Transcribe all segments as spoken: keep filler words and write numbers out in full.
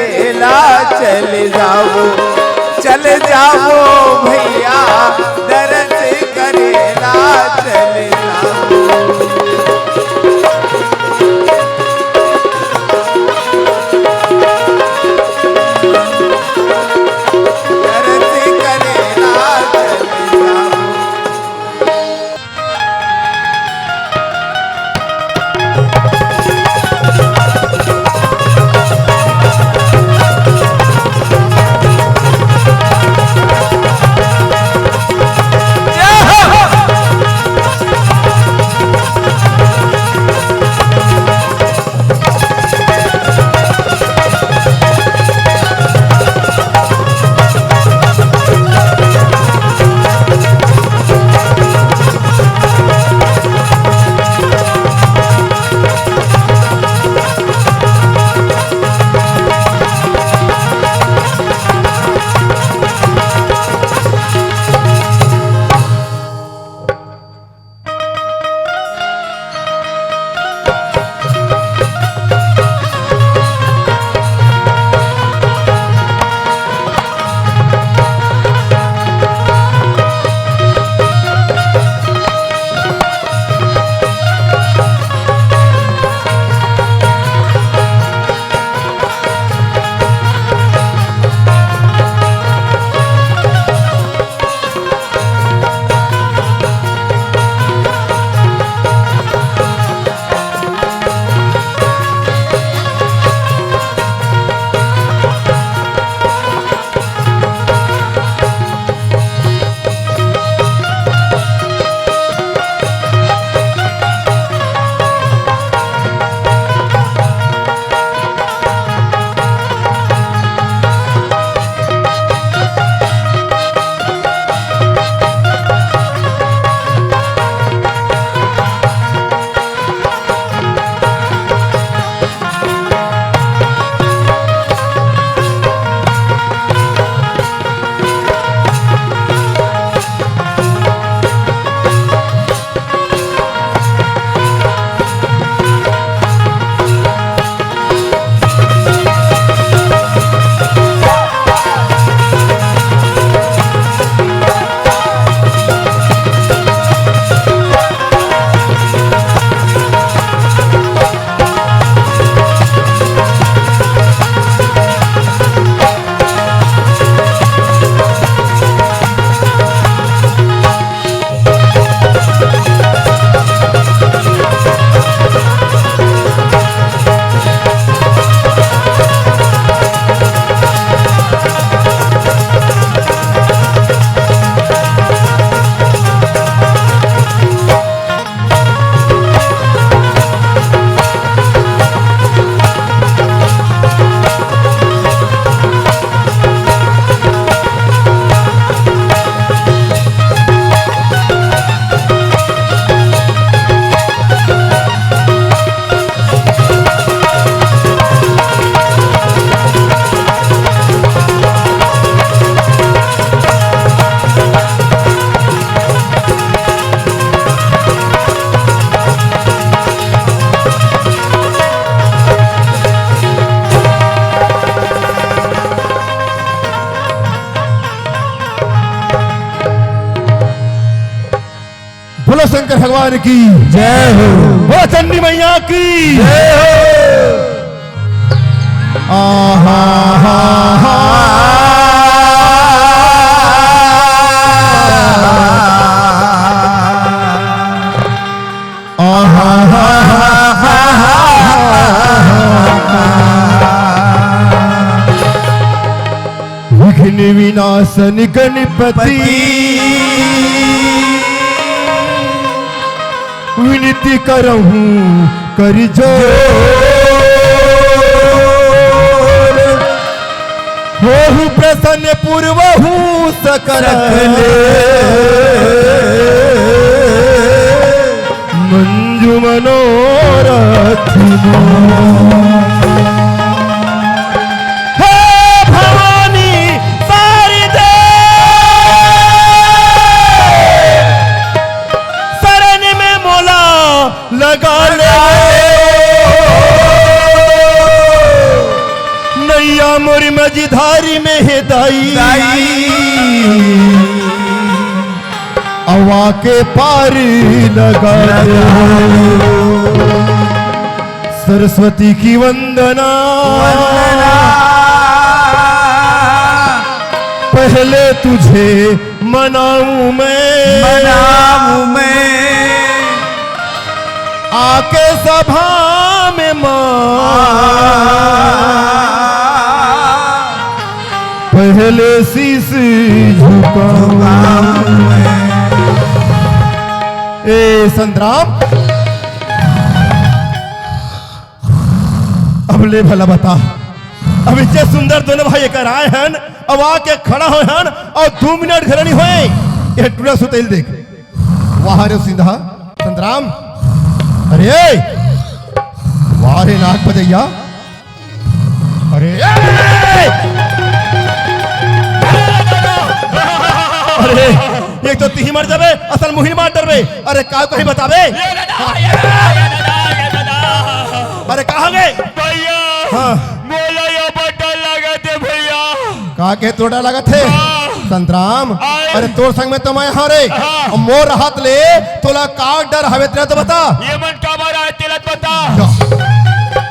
करेला चल जाबो, चल जाबो भैया, दरस करेला चल जाबो। दरस करेला चल जाबो। बोलो शंकर भगवान की जय हो। बोलो चंडी मैया की जय हो। आहा, हा, हा। आहा, हा, हा। विघ्न विनाशन गणपति, विनती करहूँ कर जोर। होहु प्रसन्न पूरवहु सकल, सकल मंजु मनोरथ मोर। हे भवानी शारदे, शरण में मोला लगा ले। नैया मोरी मझधारी में हे दाई, दाई। अवा के पार लगा दे। सरस्वती की वंदना। वंदना। पहले तुझे मनाऊं मैं, मनाऊं मैं। आके सभा में माँ, पहले शीश झुकाऊं मैं। ए संतराम, अब ले भला बता, अब इतने सुंदर दोनों भाई एकर आए हन, अब आके खड़ा होए हन और दो मिनट घरे नहीं होए, ये टूरा सुतैल देख। वाह रे सिंधा, संतराम, अरे वाह रे नाग बजैया, अरे, अरे, एक तो तिही मर जाबे, असल मुहिन मार डरबे। अरे, का कहीं बताबे? ये दादा, ये दादा, ये दादा, ये दादा। अरे, कहाँ गए? भैया, हाँ। मोला ये बड़ा डर लगत हे भैया। का के तोर डर लगत हे? हाँ। संतराम, आए। अरे, तोर संग में तो मैं हँव रे। हाँ। मोर हाथ ले तोला का डर हवे तेला तो बता। ये मन काबर आए तेला तो बता।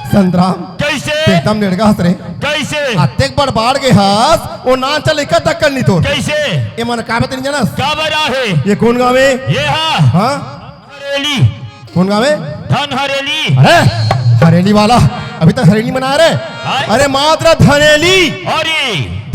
संतराम, कैसे? तैं एकदम लेड़गा हस रे। कैसे? अतेक बड़ बाढ़ गे हस, वो नान चल इक्का तक कर नी तोर। कैसे? ये मन का बता नहीं जानस? का बरा है? ये कौन गाँव है? ये हा। हाँ? हरेली। कौन गाँव है? धन हरेली। अरे, हरेली वाला, अभी तक हरेली मना रहे। हाँ? अरे, मात्र धनेली। अरे।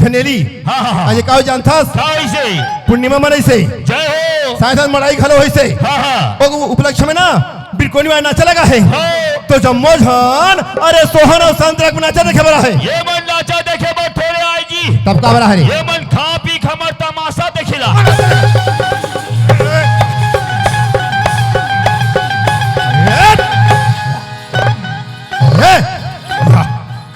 धनेली। हाँ, हाँ, हाँ। आज ये का जानथस? का होइसे? पूर्णिमा मनइसे। जय हो। साथ साथ मड़ाई घलो होइसे। हाँ, हाँ। वो उपलक्ष्य में ना, बिरकोनी वाला नाचा लगा है। हाँ। तो जम्मो झन, अरे सोहन और संतरा के नाचा देखे वाला है। ये मन नाचा देखे बर थोड़े आए जी। तब का वाला है रे? ये मन खा पी खमर तमाशा देखेला। ए!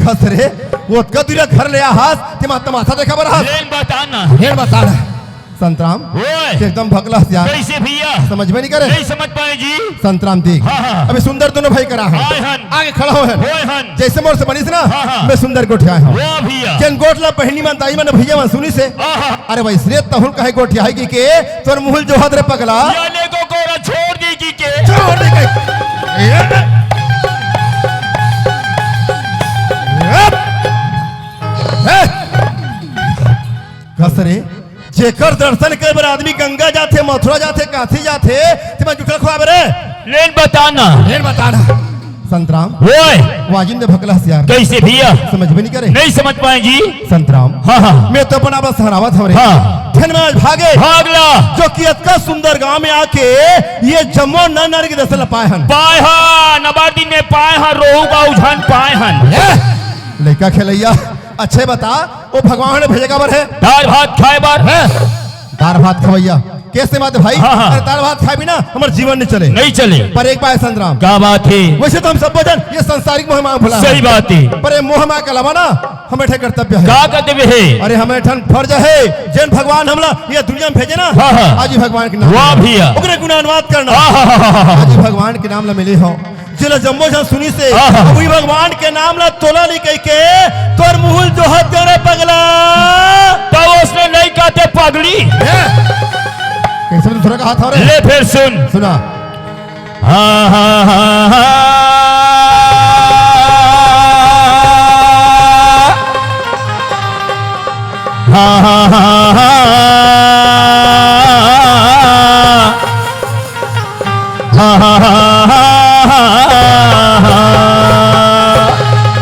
खस रे, वो ओतका दूरिहा घर ले आ हस, तेमा तमाशा देखा बर हस। लेन बता ना। लेन बता ना। संतराम, ओए। तैं एकदम भकला हस यार। कैसे भैया? समझ में नहीं करे। नहीं समझ पाए जी। संतराम देख। हाँ, हाँ। अभी सुंदर दोनों भाई करा है। आए हन। आगे खड़ा हो है। होए हन। जैसे मोर से बनिस ना, हाँ, हाँ। मैं सुंदर गोठियाए हँव। वाह भैया। जेन गोठ ला बहिनी मन, दाई मन, भैया मन सुनिस हे। हाँ, हाँ। अरे भाई, श्रेत तहुल कहे गोठियाए कि के, तोर मुहुल जोहत रे पगला। या ले को कोरा छोड़ दी कि के। छोड़ दी के। ए, ए, ए। कस रे, जेकर दर्शन करे बर आदमी गंगा जाथे, मथुरा जाथे, काशी जाथे, तेमा जुठल खुआबे रे। लेन बता ना। लेन बता ना। संतराम। ओए। वाजिम दे भकला हस यार। कैसे भैया? समझ में नहीं करे। नहीं समझ पाए जी। संतराम। हाँ, हाँ। मैं तो अपन आप ला सहरावत हँव रे। हाँ। धन में आज भागे। भाग ला। जो कि अतका सुंदर गाँव में आके ये जम्मो नर नारी के दर्शन ला पाए हन। पाए हन, अबार दिन में पाए हन, रोहू गाँव झन पाए हन। ए, लइका खेलैया, अच्छा बता, वो भगवान ह भेजे काबर हे? दार भात खाए बर। हैं? दार भात खवैया। कैसे बात हे भाई? हाँ, हाँ। अरे दार भात खाए बिना हमर जीवन नहीं चले। नहीं चले। पर एक बात हे संतराम। का बात हे? वैसे तो हम सब जन ये सांसारिक मोह माया भुला हन। सही बात हे। पर ये मोह माया के अलावा ना हमर एक ठन कर्तव्य हे। का कर्तव्य हे? अरे हमर एक ठन फर्ज हे, जेन भगवान हमला ये दुनिया में भेजे ना, हाँ, हाँ। आज ही भगवान के नाम वाह ले भैया। ओकरे गुणानुवाद करना। हाँ, हाँ, हाँ, हाँ, हाँ। आज ही भगवान के नाम ला मिले हँव। जेला जम्मो झन सुनिस हे, आहा। अभी भगवान के नाम ला तोला नहीं कहिके, तोर मुहुल जोहत रे पगला। तब उसने नहीं कहते पगली। ए, कैसे भी दूसरा कहा था रे? ले फिर सुन। सुना। हाँ, हाँ, हाँ, हाँ। हाँ, हाँ, हाँ, हाँ।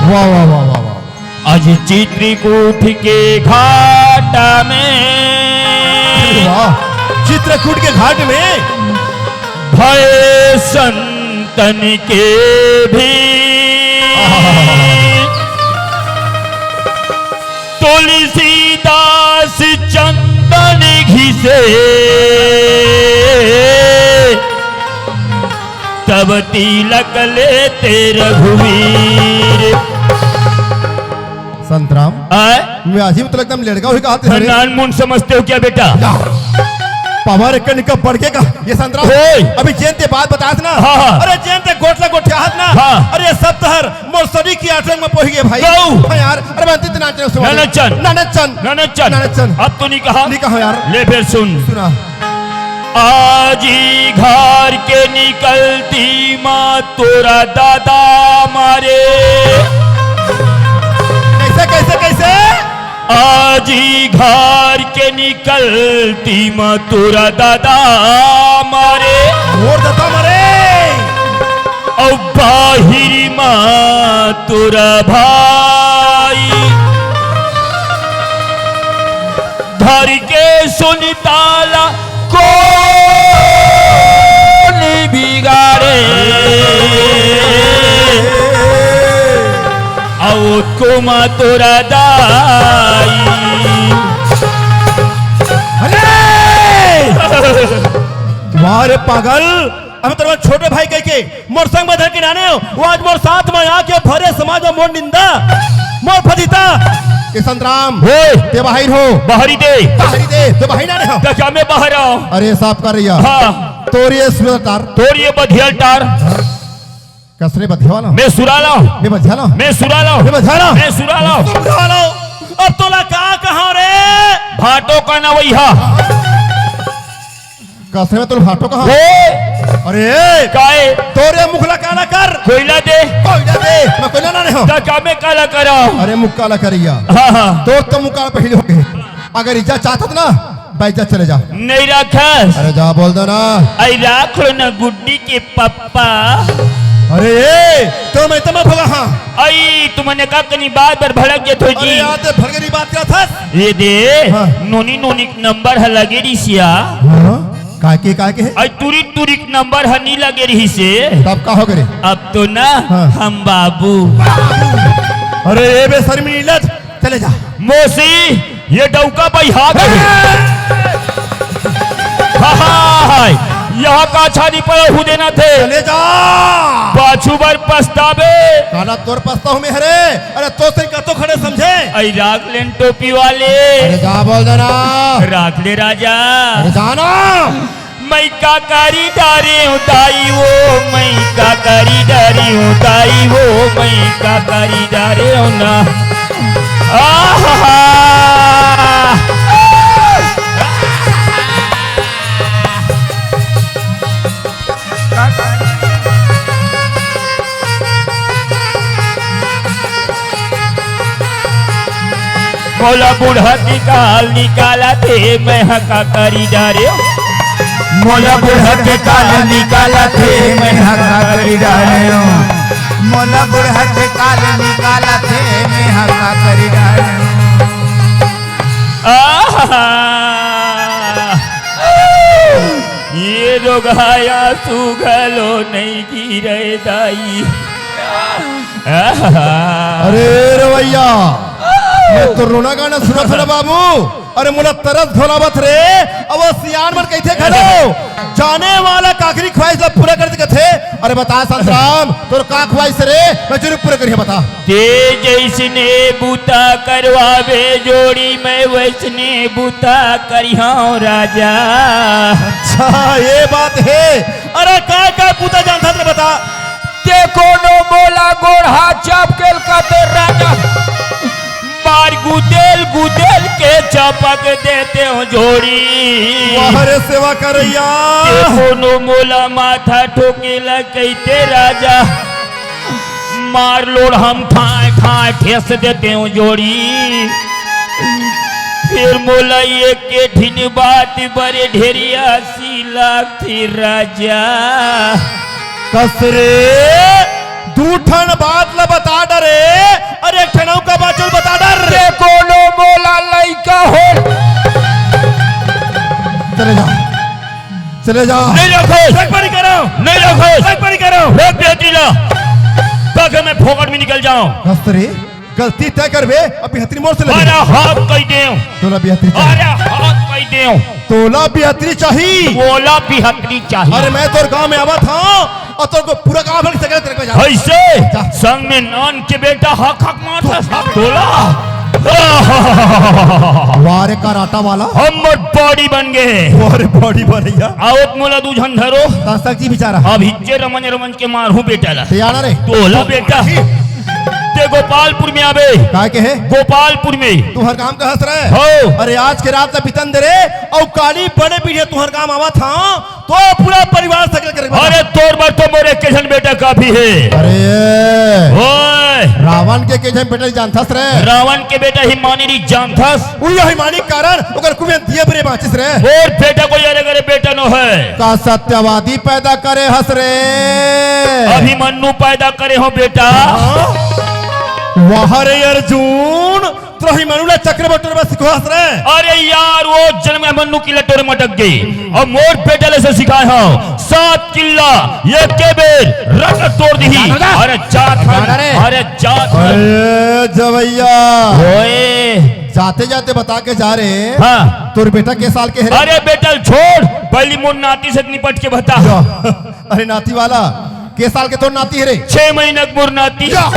वाह, वाह, वाह, वाह, वाह। आज चित्रकूट के घाट में वाह, चित्रकूट के घाट में भय संतन के भी आहा। तुलसीदास चंदन घिसे, तब तिलक लेते रघुवीर। संतराम, आय? मैं अजीब तो एकदम लड़का हुई कहा थे। नान मुन समझते हो क्या बेटा? या। पावर कनिका बढ़ गे का ये संतरा। ओए। अभी जेन ते बात बतास ना। हाँ, हाँ। अरे जेन ते गोठला गोठियाहत ना। हाँ। अरे सब तहर मोर सरीर के आठरंग में पोही गे भाई। गऊ। हाँ यार, अरे मैं अंतित नाच रहा हूँ। नानचन। नानचन। नानचन। नानचन। अब तो नहीं कहा। नहीं कहा यार। ले फिर सुन। सुना। आज ही घर के निकलती माँ तोरा दादा मारे। कैसे, कैसे, कैसे? आज ही घर के निकलती माँ तोरा दादा मारे। मोर दादा मारे। अउ बाहिर माँ तोरा भाई। धर के सुन ताला कोन बिगाड़े। अउ कोमा तोरा दाई। अरे! वाह रे पागल, अब तोर छोटे भाई कह के मोर संग में धर के नाने हो, वो आज मोर साथ में आके भरे समाज में मोर निंदा, मोर फजीता। ए संतराम, ओए। ते बाहिर हो। बाहरी दे। बाहरी दे, ते बाहिर ना रहो। त का मैं बाहर आऊं? अरे साफ कर रही है। हाँ। तोर ये सुरतार। तोर ये बधियल टार। कसरे बधिया वाला? मैं सुरा लाऊं। मैं बधिया लाऊं। मैं सुरा लाऊं। मैं बधिया लाऊं। मैं सुरा लाऊं। सुरा लाऊं। अब तोला का कहा रे? भाटो का ना वही हा। कसरे में तो भाटो कहा? ओए! अरे! काए? तोरे मुखला काला कर। कोयला दे। कोयला दे। मैं कोयला ना नहीं हूँ। त का मैं काला करा? अरे मुख काला करिया। हाँ, हाँ। तोर तो मुख काला पहले हो गए। अगर इज्जत चाहत ना, बैजा चले जा। नहीं राखस। अरे जा बोल दो ना। आई राख लो ना गुड्डी के पप्पा। अरे ए, तो मैं तमा भगा हाँ। आई तुमने का कनी बात पर भड़क जे थो अरे जी। यार ते भड़के नहीं बात क्या था? ये दे, हाँ। नोनी नोनी नंबर है लगे रिसिया। हाँ? काके, काके? आई तुरी तुरी नंबर है नहीं लगे रही से। तब का हो करे? अब तो ना हाँ। हम बाबू। अरे ए बे शर्मी लज, चले जा। मोसी, ये डौका बइहा गए। हाय, यहाँ का छानी पर हु देना थे। चले जा। पाछू बर पछताबे। काला तोर पछताहूँ मैं हरे। अरे तो से कतो खड़े समझे। आई राख लेन टोपी वाले। अरे जा बोल देना। राख ले राजा। अरे जाना। मैं का करी डारे हूँ दाई वो, मैं का करी डारे हूँ दाई वो, मैं का करी डारे हूँ ना। आहा! मोला बूढ़ा के काल निकाला थे, मैं ह का करी डारे। मोला बूढ़ा के काल निकाला थे, मैं ह का करी डारे। मोला बूढ़ा के काल निकाला थे, मैं ह का करी डारे। आहा! ये रोगाया सुघलो नहीं गिरे दाई। अरे रवैया, मैं तो रोना गाना सुना था ना बाबू। अरे मोला तरस घोलावत रे। अब वो सियान मन कहिथे घलो, जाने वाला काकरी ख्वाहिश ला पूरा कर दे कथे। अरे बता संतराम, तोर का ख्वाहिश रे? मैं जरूर पूरा करिया, बता। ते जैसने बूता करवावे जोड़ी, मैं वैसने बूता करिहां राजा। अच्छा, ये बात है। अरे काय काय बूता जानथस रे बता। ते कोनो मोला गोड़हा चपकेल कते राजा, मार गुदेल गुदेल के चपक देते हो जोड़ी। वाह रे सेवा करैया। ते कोनो मोला माथा ठोकेला कहिते राजा, मार लोड़हा म ठाय ठाय ठेस देते हो जोड़ी। फिर मोला एक के ठिन बात बरे ढेरिया सी लागती राजा। कस रे, दू ठन बात ला बता डरे, अरे एक ठन अउ का बात चल बता डर। ते कोनो मोला लइका हो। चले जा। चले जा। नहीं रखो। रख पड़ी करो। नहीं रखो। रख पड़ी करो। रख बेटी ला। ताकि मैं फोकट में निकल जाऊं। कस रे, गलती तय करबे, अभी हतरी मोर से लगे। अरे हाथ कह देव। तोला बिहतरी चाहिए। अरे हाथ कह देव। तोला बिहतरी चाहिए। तोला बिहतरी चाहिए। अरे मैं तोर गांव में आवत हूं और तोर को पूरा गांव भर के सकल तेरे को जा। ऐसे जा। संग में नान के बेटा हक हक मारता तोला। वाह रे कराटा वाला। हमर बॉडी बन गे। अरे बॉडी बनैया। आवत मोला दू झन धरो। तसक जी बेचारा। अब हिच्चे रमन रमन के मारहूं बेटा ला। ते आना रे। तोला बेटा। ते गोपालपुर में आबे। काय के हे? गोपालपुर में। तुहर गांव का हंस रहे? हो। अरे आज के रात ला बितन दे रे। अउ काली बड़े पीढ़े तुहर गांव आवत हां। तो पूरा परिवार सकल करे। अरे तोर बर तो मोर एक झन बेटा काफी हे। अरे ओए। रावण के के झन बेटा जानथस रे? रावण के बेटा ही मानी नहीं जानथस। उही ही मानी कारण ओकर कुबेर दिए बरे बांचिस रे। मोर बेटा कोई अरे करे बेटा नो हे। का सत्यवादी पैदा करे हस रे? अभिमन्यु पैदा करे हो बेटा। हाँ? वाह रे अर्जुन। तोर ही मनु ला चक्रव्यूह टोरे बर सिखोहस रे। अरे यार, वो जन्म में मनु की लटोर मटक गई। अब मोर बेटा ले से सिखाए हो, सात किल्ला, ये के बेर, रट तोड़ दी। अरे जात हन, अरे जात हन। अरे जवैया। ओए। जाते जाते बता के जा रे। हाँ। तोर बेटा के साल के हे रे? अरे बेटा छोड़, पहली मोर नाती से निपट के बता। अरे नाती वाला, के साल के तोर नाती हे रे? छह महीना के मोर नाती। या।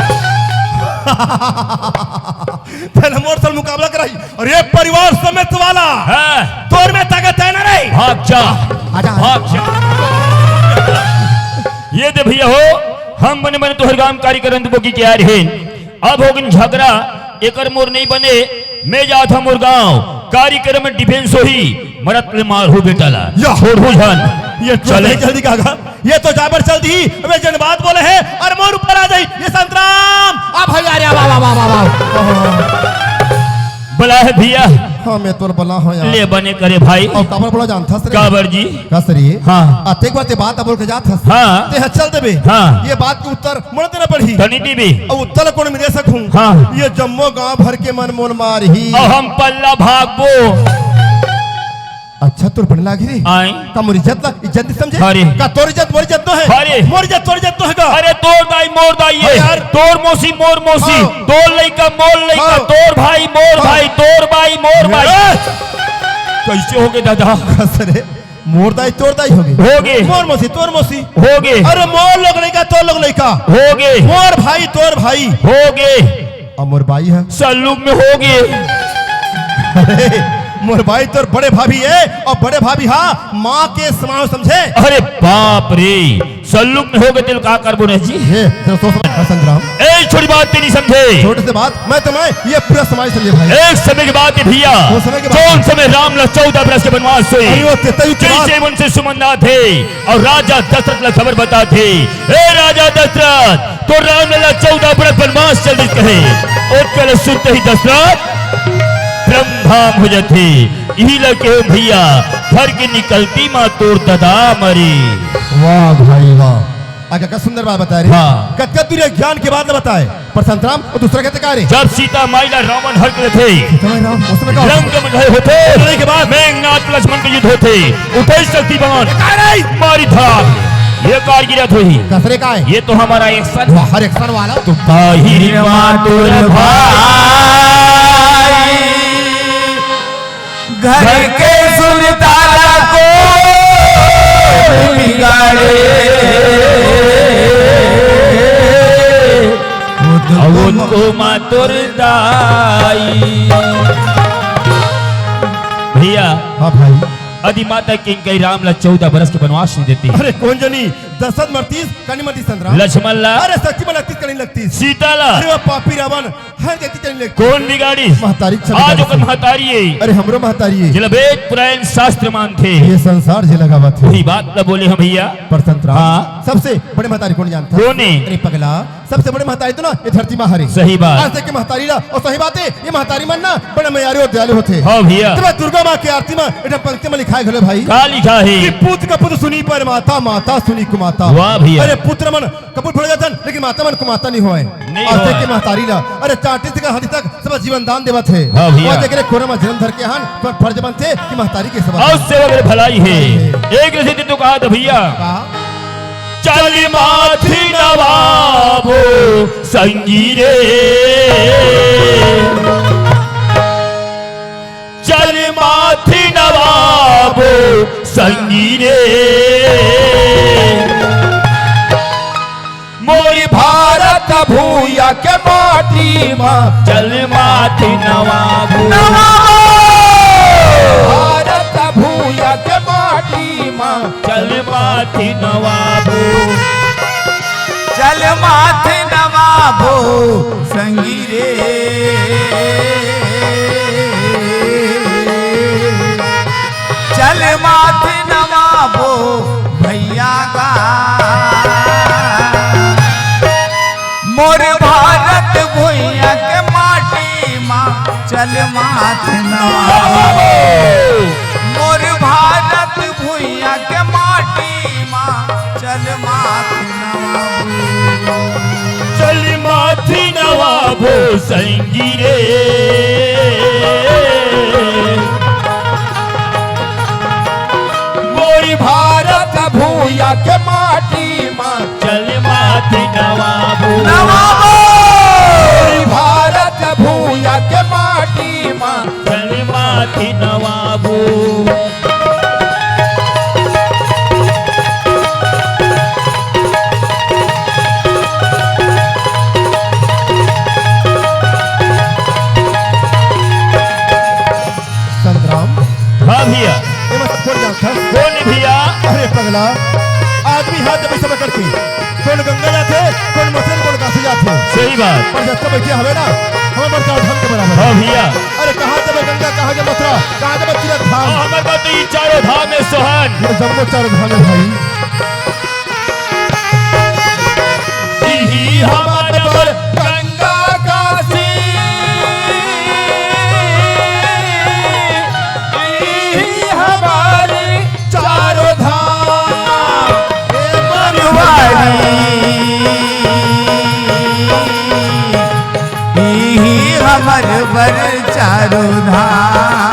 पहले मोर साल मुकाबला कराई। अरे परिवार समेत वाला। हाँ। तोर में ताकत है ना रे? भाग जा। आजा। भाग जा। ये दे भैया हो, हम बने बने तोहर गांव कार्यक्रम दुबो की तैयार है। अब होगिन झगड़ा, एकर मोर नहीं बने, मैं जात हूं मोर गांव, कार्यक्रम में डिफेंस होही, मरत ले मार हो बेटा ला। या। छोड़ हो जान। ये तो चले। नहीं जल्दी काका, ये तो जाबर चल दी, अबे जन बात बोले है, और मोर ऊपर आ जाई, ये संतराम, आ भाई, अरे, वाह, वाह, वाह, वाह, वाह। बला है भैया। हाँ, मैं तोर बला हूँ यार। ले बने करे भाई। और काबर बला जानथस रे? काबर जी? कस रे? हाँ। अतेक बार ते बात बोल के जाथस। हाँ। ते ह चल देबे। हाँ। ये बात के उत्तर मोला देना पड़ही। तनी देबे। अउ उत्तर कोन में दे सकहूं? हाँ। ये जम्मो गांव भर के मन मोर मारही। अउ हम पल्ला भागबो। अच्छा, तोर बने लागी रे। आए। का मोर इज्जत ला, इज्जत नहीं समझे? अरे। का तोर इज्जत मोर इज्जत तो है? अरे। मोर इज्जत तोर इज्जत तो है का? अरे तोर दाई मोर दाई अरे ये। यार। तोर मौसी मोर मौसी। हाँ। तोर लइका मोर लइका। हाँ। तोर भाई मोर हाँ। भाई। तोर बाई मोर बाई। ए! कैसे हो गए दादा? कस रे? मोर दाई तोर दाई होगे। होगे। मोर मौसी तोर मौसी। होगे। अरे मोर लोग लइका तोर लोग लइका। होगे। मोर भाई तोर भाई। होगे। अउ मोर बाई ह? सल्लुक में होगे। अरे, मोर बाई तोर बड़े भाभी हे अउ बड़े भाभी हा माँ के समान समझे। अरे बाप रे, सल्लुक में होगे तेल का करबो ने जी? ये, तेरा सोच समझ संग्राम। ए, छोटी बात तेरी समझे। छोटे से बात, मैं तुम्हें ये पूरा समाज समझे भाई। एक समय की बात है भैया, वो समय की बात कौन है। समय राम ला चौदह बरस के बनवास होय। अरे वो तेतरी की बात। जैसे मन से सुमंदा थे और राजा दशरथ ला खबर बता थे, ए राजा दशरथ, तो राम ला चौदह बरस बनवास चल रही कहे। और कल सुनते ही दशरथ ब्रह्म धाम हो जाते। यही लगे भैया, घर के निकलती माँ तोर ददा मरे। वाह भाई वाह। आगे का सुंदर बात बता रही। हाँ। कतका दूर ज्ञान के बात न बताए। पर संतराम और दूसरा कहते का रे? जब सीता माई ला रावण हर के थे। सीता माई रावण, उस समय का लंका में गए होते। लड़ने के बाद मेघनाथ लक्ष्मण के युद्ध होते। उठे शक्ति बाण। ये का रे? मारी धार। ये कार गिरा थोड़ी। कसरे का है? ये तो हमारा एक्शन। वाह, हर एक्शन वाला। तो बाहिर मातुर भाई। घर के सुन ताला को बिगाड़े, खुद को मातुर दाई। भैया, हाँ भाई। अदि माता किंकई राम ला चौदह बरस के बनवास नहीं देती। अरे कौन जनी दशरथ मरतीस, कनी मरतीस संतराम। लक्ष्मण ला। अरे सच्ची में लगतीस, कनी लगतीस। सीता ला। अरे वो पापी रावण, हर गति चली ले। कौन बिगाड़ी? महतारी छवि आज डाली ओकर से। महतारी है। अरे हमरो महतारी है। जेला वेद पुराण शास्त्र मानथे। ये संसार जे लगावत है। वही बात ला बोले हम भैया। पर संतराम, हाँ। सबसे बड़े महतारी कौन जानता? कौन है? अरे पगला, सबसे बड़े महतारी तो ना ये धरती माँ हरे। सही बात। आज तक के महतारी ला, और सही बात है, ये महतारी मन ना बड़े मयारू और दयालु होते। हाँ भैया। तो मैं दुर्गा माँ की आरती में एक पंक्ति में लिखा है घलो भाई। का लिखा है? कि पुत्र का पुत्र सुनी पर माता, माता सुनी कुमाता। वाह भैया। अरे पुत्र मन कपूर फोड़ जाथन, लेकिन माता मन कुमाता नहीं होए। नहीं आज तक होए। के महतारी ला, अरे चाटी से हंदी तक सब जीवन दान देवत है। हाँ भैया। और जेकरे कोरा में जन्म धर के हन, तो फर्ज बनथे कि महतारी के सेवा और करें। सेवा करे भलाई है। भलाई है। एक जैसे दिन तो कहा था भैया। कहा? चल माथी नवाबो संगी रे। चल माथी नवाबो संगी रे, मोरी भारत भूया के माटी मा। चल माथी नवाबो। चल माथ नवाबो। मोर भारत भुइयां के माटी मा चल माथ नवाबो। चल माथ नवाबो संगी रे। मोर भारत भुइयां के माटी मा चल माथ नवाबो। नवाबो। भारत भुइयां के माटी मा चल माथ नवाबो। संग्राम। हाँ भैया। ये बस कोन जानथस? कोन भैया? अरे पगला, आदमी हाथ जब सब करके कोन गंगा जाथे, कोन मथुरा, कोन काशी जाथे। सही बात। पर जब तक बैठे हवे ना, हम अपन चारों धाम के बराबर। हाँ भैया। अरे कहाँ जब गंगा, कहाँ जब मथुरा, कहाँ जब तीर्थ धाम। हाँ, हमर बात तो ये चारों धाम है सोहन। ये जम्मो चारों धाम है भाई। इही हमर बर गंगा काशी, इही हमर चारों धाम। ए बनवारी, इही हमर बर चारों धाम।